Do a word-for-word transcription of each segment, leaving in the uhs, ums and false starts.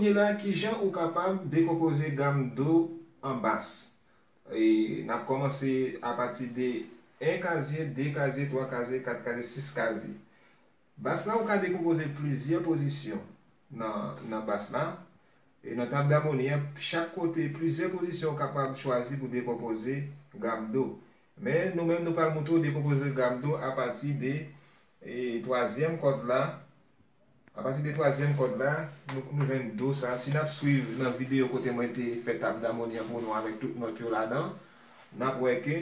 Kounye la, kijan ou kapab dekonpoze gam do an bas? E, n ap kòmanse apati de en kazye, de kazye, twa kazye, kat kazye, sis kazye. Bas la, ou ka dekonpoze plizyè pozisyon nan, nan bas la. E nan tab damoni an, chak kote, plizyè pozisyon ou kapab chwazi pou dekonpoze gam do. Men, nou menm, nou pral montre w dekonpoze gam do apati de, e, twazyèm kòd la. Apati de twazyèm kòd la, nou, nou jwenn do sa. Si n ap swiv nan videyo kote mwen te fè tab damoni an pou nou avèk tout nòt yo ladan, n ap wè ke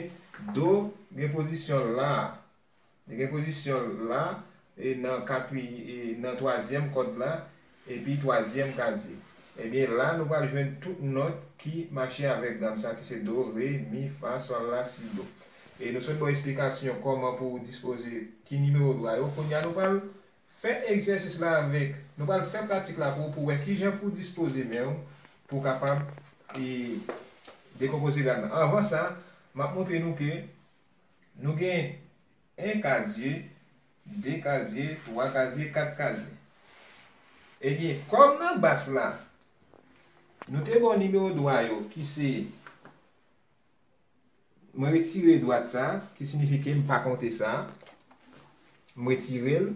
do gen pozisyon la. Li gen pozisyon la, e nan katri-, e nan twazyèm kòd la, epi twazyèm kazye. Ebyen, la, nou pral jwenn tout nòt ki mache avèk gam sa, ki se do, re, mi, fa, sòl, la, si, do. E nou sot ba w esplikasyon kòman pou w dispoze ki nimewo dwa yo. Kounye a, nou pral fè egzèsis la avèk, nou pral fè pratik la pou, pou wè kijan pou w dispoze men w, pou w kapab, e, dekonpoze gam nan. Anvan sa, m ap montre nou ke nou gen en kazye, de kazye, twa kazye, kat kazye. Ebyen, kòm nan bas la, nou te ba w nimewo dwa yo, ki se, mwen retire dwat sa, ki siyifi ke m pa konte sa. M retire l.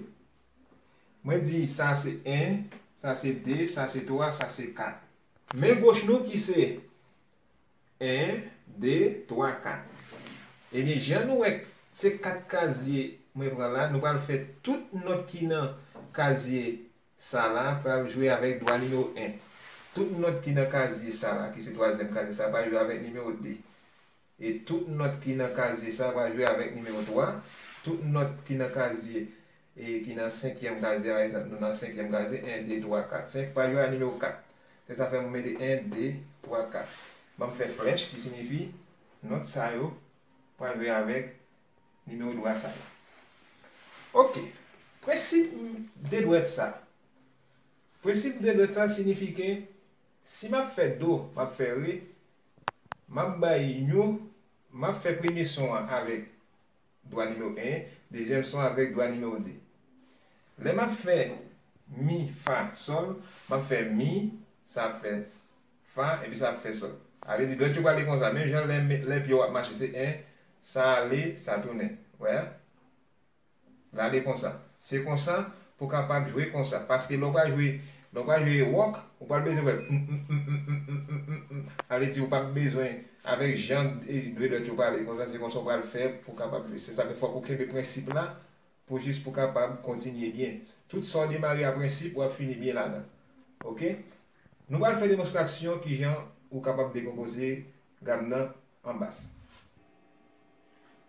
Mwen di sa se en, sa se de, sa se twa, sa se kat. Men goch nou ki se en, de, twa, kat. Ebyen, jan nou wè se kat kazye mwen pran la, nou pral fè tout nòt ki nan kazye sa la pral jwe avèk dwa nimewo en. Tout nòt ki nan kazye sa la, ki se twazyèm kazye sa, pral jwe avèk nimewo de. E tout nòt ki nan kazye sa pral jwe avèk nimewo twa. Tout nòt ki nan kazye, e ki nan senkyèm kazye, pa egzanp, nou nan senkyèm kazye, en, de, twa, kat, senk, pral jwe a nimewo kat. Se sa fè mwen mete en, de, twa, kat. Ban m fè flèch ki siyifi nòt sa yo pral jwe avèk nimewo dwa sa yo. Oke. Prensip de dwèt sa. Prensip de dwèt sa siyifi ke si m ap fè do, m ap fè re, m ap bay yon, m ap fè premye son an avèk dwa nimewo en, dezyèm son avèk dwa nimewo de. Lè m ap fè mi, fa, sòl, m ap fè mi, sa ap fè fa, epi sa ap fè sòl. Sa vle di dwèt yo prale konsa, menm jan lè, lè pye w ap mache, se en, sa ale, sa tounen. Wè? L ale konsa. Se konsa pou w kapab jwe konsa. Paske lè w pral jwe, lè w pral jwe wòk, ou pral bezwen fè m, m, m. Sa vle di ou p ap bezwen, avèk jan, e, de dwèt yo prale konsa, se konsa w pral fè pou w kapab jwe. Se sa fè fòk ou kenbe prensip la, pou jis pou kapab kontinye byen. Tout sa w demare a prensip, w ap fini byen ladan. Oke? Nou pral fè demonstrasyon kijan ou kapab dekonpoze gam nan an bas.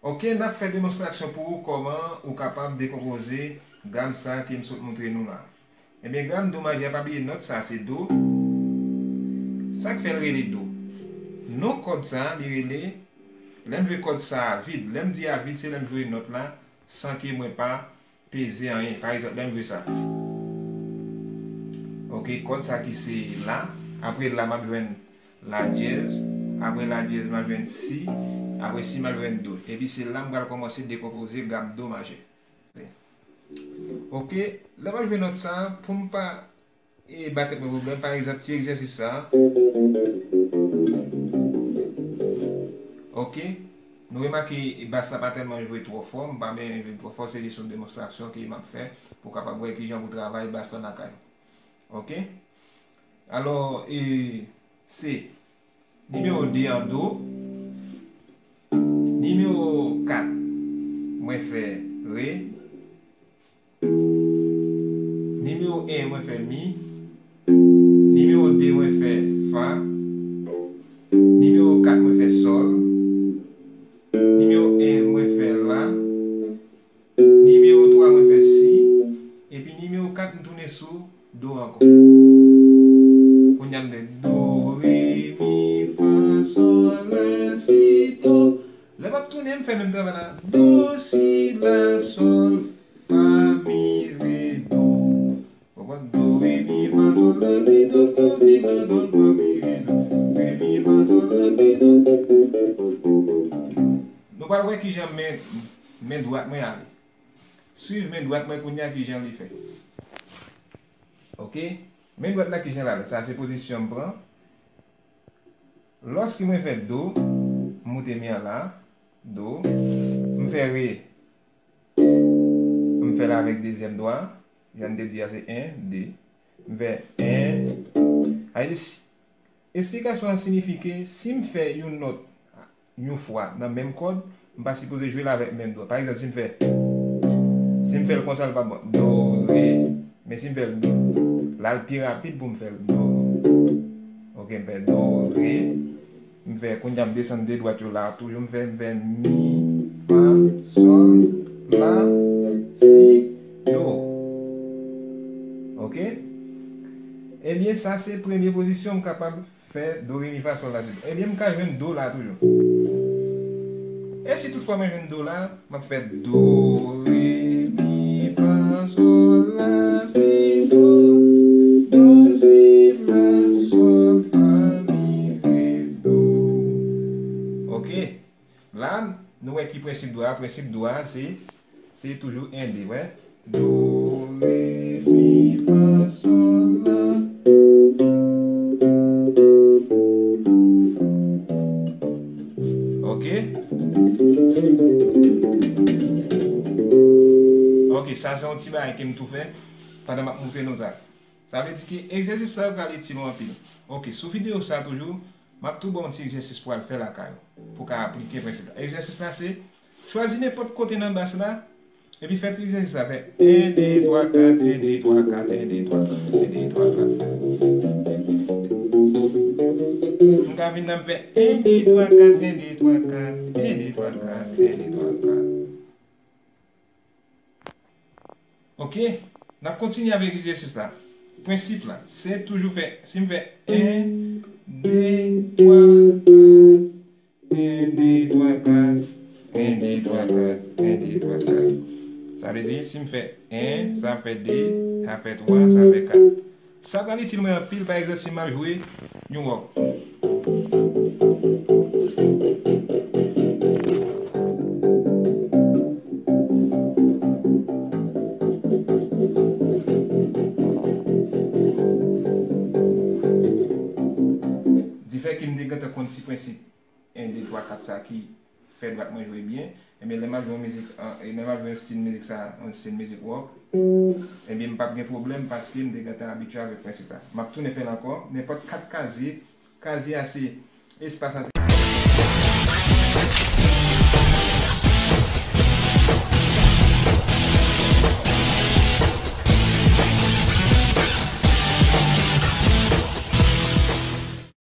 Oke, n ap fè demonstrasyon pou ou kòman ou kapab dekonpoze gam sa ke m sot montre nou la. Ebyen, gam do majè a, pa bliye nòt sa se do. Sa k fè l rele do? Non kòd sa, li rele, lè m jwe kòd sa a vid. Lè m di a vid, se lè m jwe nòt la san ke mwen pa peze anyen. Pa egzanp, lè m jwe sa. Oke, kòd sa ki se la. Apre la, m ap jwenn la dyèz. Apre la dyèz, m ap jwenn si. Apre si, m ap jwenn do. Epi se la m pral kòmanse dekonpoze gam do majè. Oke, lè m ap jwe nòt sa, pou m pa e ba tèt mwen pwoblèm. Pa egzanp, ti egzèsis sa. Oke. Nou remake bas la pa tèlman jwe twò fò. M pa menm jwe l twò fò. Se jis yon demonstrasyon ke m ap fè pou w kapab wè kijan pou w travay bas la lakay ou. Oke. Alò, e, se nimewo de an do. Nimewo kat, mwen fè re. Nimewo en, mwen fè mi. Nimewo de, mwen fè fa. Nimewo kat, mwen fè sòl. Nimewo en, mwen fè la. Nimewo twa, mwen fè si. Epi nimewo kat, m tounen sou do ankò. Kounye a m gen do, re, mi, fa, sòl, la, si, do. Lè m ap tounen, m fè menm travay la. Do, si, la, sòl, fa, mi, re, do. Konprann? Do, re, mi, fa, sòl, la, si, do, do, si, la, sòl, fa, mi, re, do. Re, mi, fa, sòl, la, si, do. Nou pral wè kijan men, men dwat mwen ale. Swiv men dwat mwen kounye a kijan li fè. Oke? Men dwat la kijan l ale. Sa se pozisyon m pran. Lòske mwen fè do, m moute men an la, do, m fè re, m fè l avèk dezyèm dwa, jan n te di a se en, de, m fè en, a di, esplikasyon an siyifi ke si m fè yon nòt yon fwa nan menm kòd, m pa sipoze jwe l avèk menm dwa. Pa egzanp, si m fè, si m fè l konsa, l p ap bon. Do, re. Men si m fè l, l al pi rapid pou m fè l do. Ok, m fè do, re. M fè, kounye a m desann de dwat yo la toujou. M fè, m fè mi, fa, sòl, la, si, do. Ok? Ebyen, sa se premye pozisyon m kapab fè do, re, mi, fa, sòl, la, si, do. Ebyen, m ka jwenn do la toujou. E si toutfwa mwen jwenn do la, m ap fè do, re, mi, fa, sòl, la, si, do, do, si, la, sòl, fa, mi, re, do. Ok. La, nou wè ki prensip do a. Prensip do a, se, se toujou en, de, wè. Do, re, mi, fa, sòl, la. Ok. Ok, sa se yon ti bagay ke m tou fè pandan m ap moutre nou sa. Sa vle di ke egzèsis sa yo pral itil ou anpil. Ok, sou videyo sa toujou, m ap tou ba w yon ti egzèsis pou w al fè lakay ou, pou w ka aplike prensip la. Egzèsis la se, chwazi nenpòt kote nan bas la, epi fè ti egzèsis la, fè en, de, twa, kat, en, de, twa, kat, en, de, twa, kat, en, de, twa, kat. M ka vin nan m fè en, de, twa, kat, en, de, twa, kat, en, de, twa, kat, en, de, twa, kat. Ok, n ap kontinye avèk egzèsis la. Prensip la, se toujou fè, si m fè en, de, twa, kat, en, de, twa, kat, en, de, twa, kat, en, de, twa, kat. Sa vle di, si m fè en, sa fè de, sa fè twa, sa fè kat. Sa pral itil mwen anpil, pa egzanp, si m ap jwe yon wòk. Difè ke m te gentan konn ti prensip en, de, twa, kat sa ki fè dwat mwen jwe byen, ebyen, lè m ap jwe yon mizik, an, e lè m ap jwe yon stil mizik sa, yon stil mizik wòk, ebyen, m p ap gen pwoblèm paske m te gentan abitye avèk prensip la. M ap tounen fè l ankò, nenpòt kat kazye, kazye a se espas ant